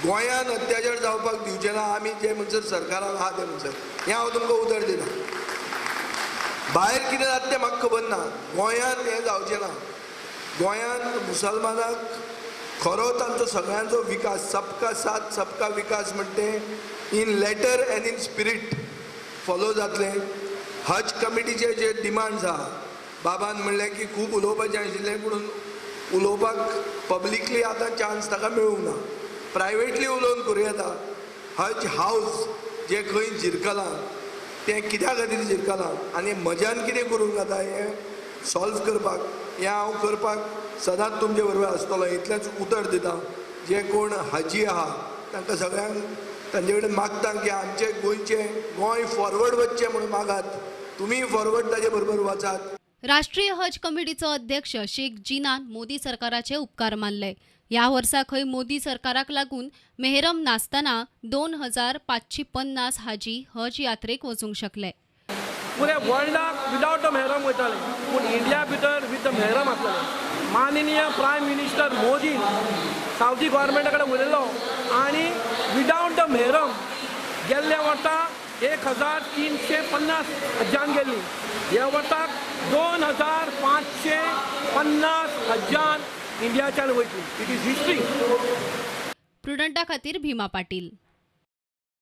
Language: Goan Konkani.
गोंयांत अत्याचार जावपाक दिवचे ना आमी जे म्हणसर सरकारान आहा ते म्हणसर, हें हांव तुमकां उतर दिता. भायर कितें जाता तें म्हाका खबर ना, गोंयांत हें जावचें ना. गोंयांत मुसलमानाक खरो तांचो सगळ्यांचो विकास, सबका साथ सबका विकास म्हणटे in letter and in spirit follow जातलें. हज कमिटीचे जे डिमांड्स आहा, बाबान म्हणलें की खूब उलोवपाचें आशिल्लें पूण उलोवपाक पब्लिकली आतां चान्स ताका मेळूंक ना, प्रायवेटली उलोवन करूं येता. हज हावज जें खंय जिरकलां तें कित्या खातीर जिरकलां आनी म्हज्यान कितें करूंक जाता हें सॉल्व करपाक, हें हांव करपाक सदांच तुमचे बरोबर आसतलो इतलेंच उतर दिता. जे कोण हाजी आहा तांकां सगळ्यांक तांचे कडेन मागता की आमचे गोंयचें गोंय फॉरवर्ड वचचें म्हणून मागात, तुमी फॉरवर्ड ताजे बरोबर वचात. राष्ट्रीय हज कमिटीचो अध्यक्ष शेख जिनान मोदी सरकाराचे उपकार मानले. ह्या वर्सा खंय मोदी सरकाराक लागून मेहरम नासतना 2550 हाजी हज यात्रेक वचूंक शकले. पुरे वर्ल्डाक विदावट the मेहरम वयताले पूण इंडिया भितर विथ the मेहरम आसलेले. माननीय प्रायम मिनिस्टर मोदी सावदी गव्हर्मेंटा कडेन उलयलो आनी विदावट the मेहरम गेल्ल्या वर्सा 1350 हज्जान गेल्ली, ह्या वर्साक 2550 हज्जान इंडियाच्यान वयतली. It is history. प्रुडंटा खातीर भीमा पाटील.